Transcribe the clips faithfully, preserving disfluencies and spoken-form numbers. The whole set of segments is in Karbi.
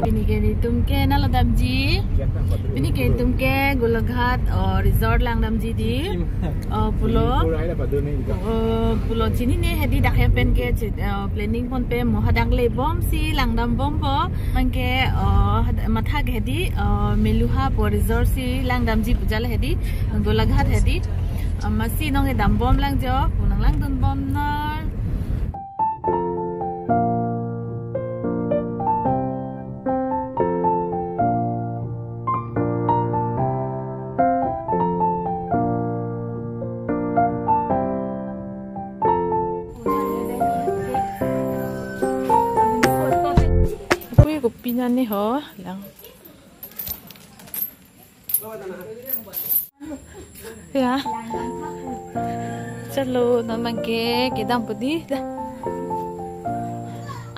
Pini ke netum ke nalo damji. Pini ke netum ke Golaghat, oh, resort lang damji dei. Oh, pulo. Oh, pulo chinine hedi dak hem pen ke chi-, oh, planning ponpe mo hadak le bomsi lang dambompo. Anke, oh, had-, matha ke hedi, oh, Meluha pu resort si lang damji pu jal hedi. Golaghat hedi. Amatsi non ke dambom lang jo, pu nanglangdunbom non. Ui, kopi nani ho, lang. Ya. Chalo, non abang ke kedam pu dei. Dah.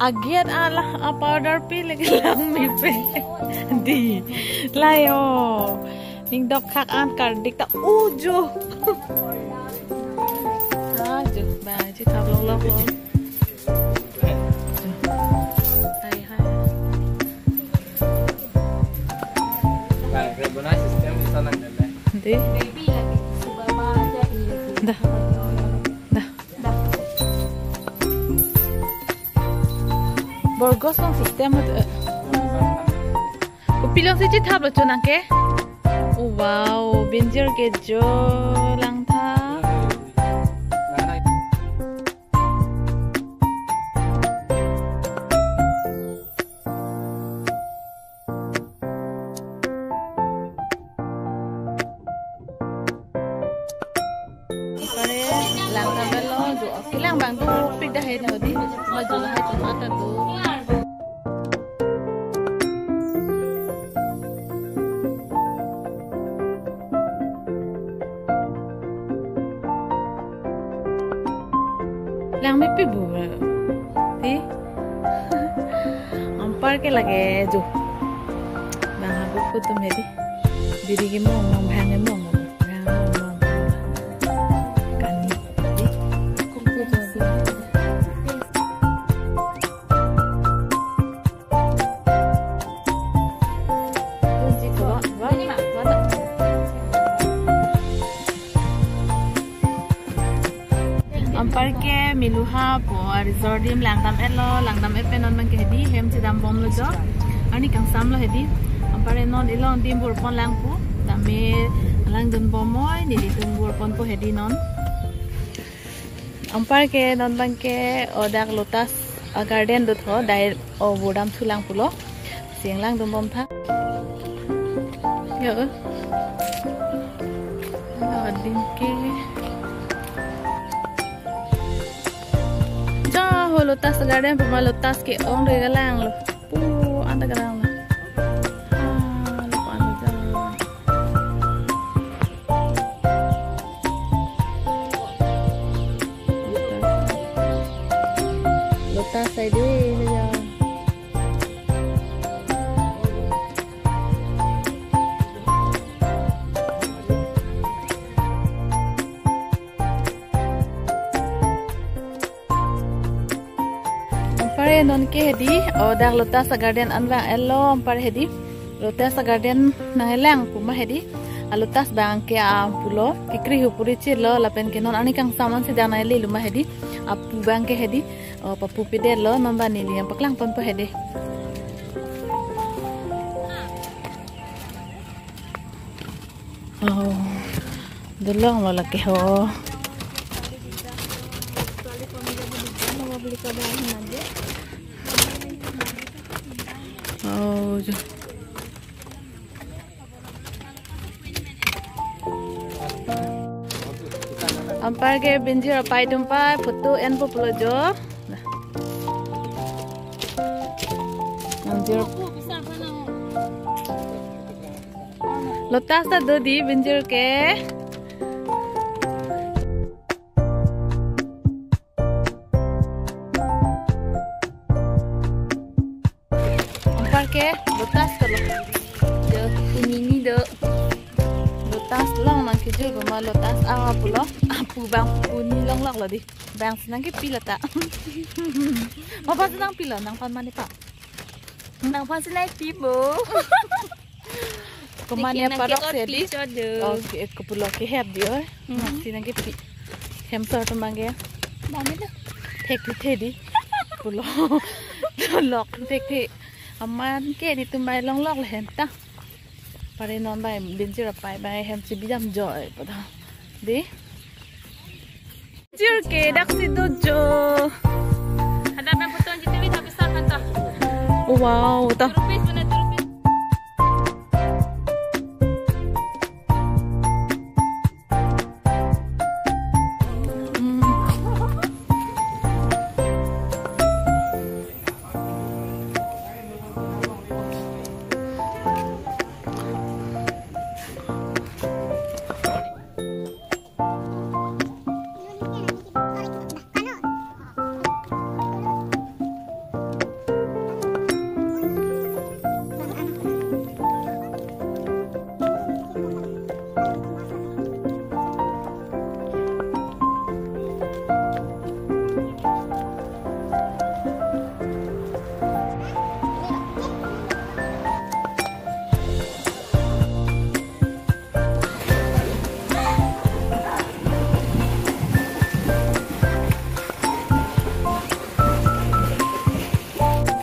Agiat ala, a powder pi lagi lang mepe. Dei. Layo. Ning dok khak an kardik ta uju. Ajo, ba, chithap longlok lo. Hai, hai. Nah, kayak guna sistem bisa nang deh. Dei. Dah. Dah. Borgos long sistem itu. Kopi long si chithap lo chonang ke. Oh, wow, binjir ke jo langtha. Pare lang ta belo jo, kelang abang tu pik dah hai tadi. Ma jo lahai tu mata tu. Lang mepi bu. Dei. Anpar ke lake jo. Bang habuk kutum hedi. Biri ke mong, mong bhang ke mong. Bhang mong, mong. Kani. Dei. Anpar ke Meluha pu resort adim langdam-etlo, langdam-et pen non abang ke hedi hem chedambomlo jo. Arni kangsam lo hedi. Anpar non ilong adim bor pon lang pu. Tame langdunbom noi, nelitum bor ponpo hedi non. Anpar ke non abang ke, oh, dak Lotus, ah, Garden do tho, dai, oh, bor damthu lang pulo. Sing langdunbom tha. Yo. Adim ke. Ja ho Lotus Garden, puma Lotus ke-ong do galang lo. Pu, anta galang lo. Ah, lo pu anta ja. Lotus side ya. Anpar non ke hedi, oh, dak Lotus Garden an vang-etlo, anpar hedi. Lotus Garden nangkelang puma hedi. A Lotus abang ke, ah, pulo, kekri hu puri chirlo, lapen ke non arni kangsam an si dak nanglelo ma hedi. Apu abang ke hedi, oh, papu pidetlo, non abang neli nangpaklang ponpo hedi. Oh, dolong lo lake ho. Oh, jo. Anpar ke binjir apai atum pai photo enpo pulo jo. Nah. Binjir. Lotus ta do dei binjir ke. Anpar ke Lotus ke lo. Jo, puni ni do. Lotus long nangkejui puma Lotus awa pulo. Apu abang puni longlok lo dei. Bang si nangkepi lo ta. Mapa si nangpi lo, nangphan mani pa. Nangphan si nangpi bo. Komat ne nang parok ke-ot se pi di. Cho do. Oke, ko pulo ke hep di oi. Hmm. Masi nangkepi. Hem sor atum abang ke. Dam itu. Thekthe di. Pulo. Lok thekthe. Amat ke netum bai longlok le hen ta. Pare non bai binjir apai bai hem si bijam joi pada. Di. Jir ke daksi dojo. Ada main foto jitu bisa kata. Wow, ta. Two rupees mana two rupees. Hmm.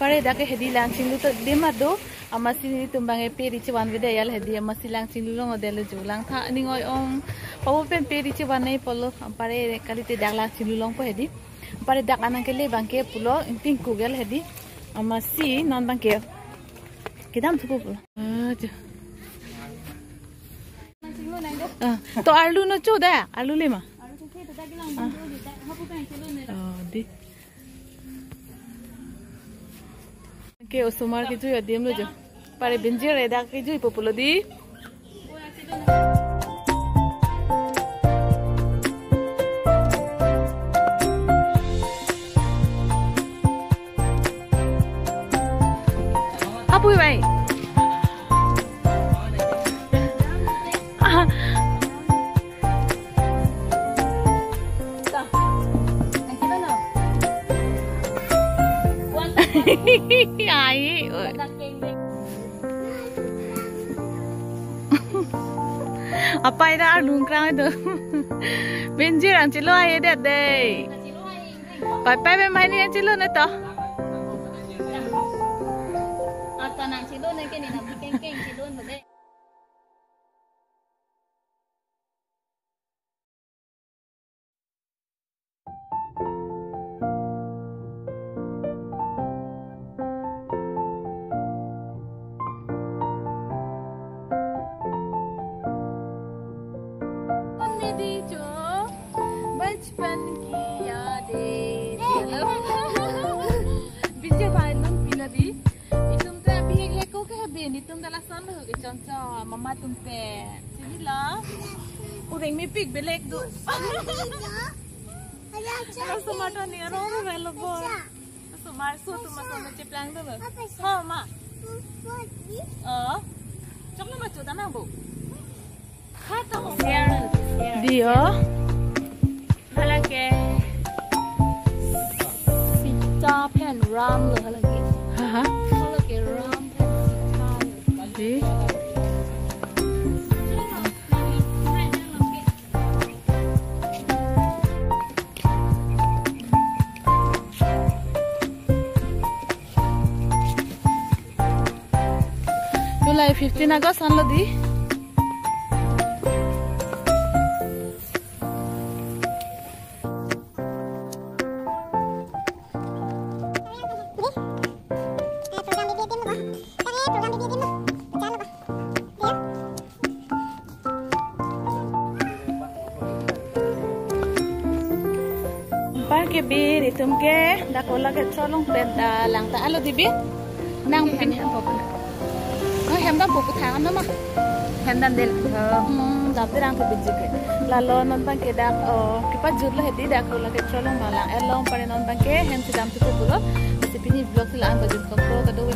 Pare dak ke hedi lang chinglu to dema do, amatsi netum abang ke pe ri chevan vede ya le hedi, amatsi lang chinglu long ode le ju lang tha ning oi ong. Pawo pen pe ri chevan nai pulo, pare kalite dak lang chinglu longpo hedi. Pare dak anang kele abang ke pulo, ingting kugel hedi. Amatsi non abang ke kedam thupo pulo. Ah, jo. Ah, to arlu no cho da, arlu le ma. Ah. Oh, di. Ke osomar kejui adim lo jo. Pare binjir re dak kejui po pulo di. Apui bai. Ah. Ai, oi. Apai ta arlung krang do. Binjir ang chelo ai det dei. Pai pai pen mai ni chelo ne to. Ata nang chelo ne ke ni nang keng keng chelo ne dei. हमने भी जो बचपन की यादें। Binjir bai non pina di. Itum te abihek heko ke habe, itum te lason lo ke chonchon, mama tum te. Sini la. Ureng mepik belek do. Ala osomar ta ni arong rong lo bo. Osomar so tum ason cheplang do lo. Ho ma. Oh. Choklo ma cho ta nang bo. Dio. Hala ke Sita pen Ram lo hala ke. Haha. Hala ke Ram pen Sita lo. Di. July fifteen August anlo di. Par ke bir itum ke dak ola ke cholong pen ta lang ta alo di bir. Nang hem hem po pen. Oh, hem dam po puthang ano ma. Hem dam del. Hmm, dam derang ke bijik ke. Lalo non abang ke dak, oh, kepajut lo hedi dak ola ke cholong bang lang. Elong pare non abang ke hem si dam thupo pulo. Si pini vlog si la-an pajut kok po kado we.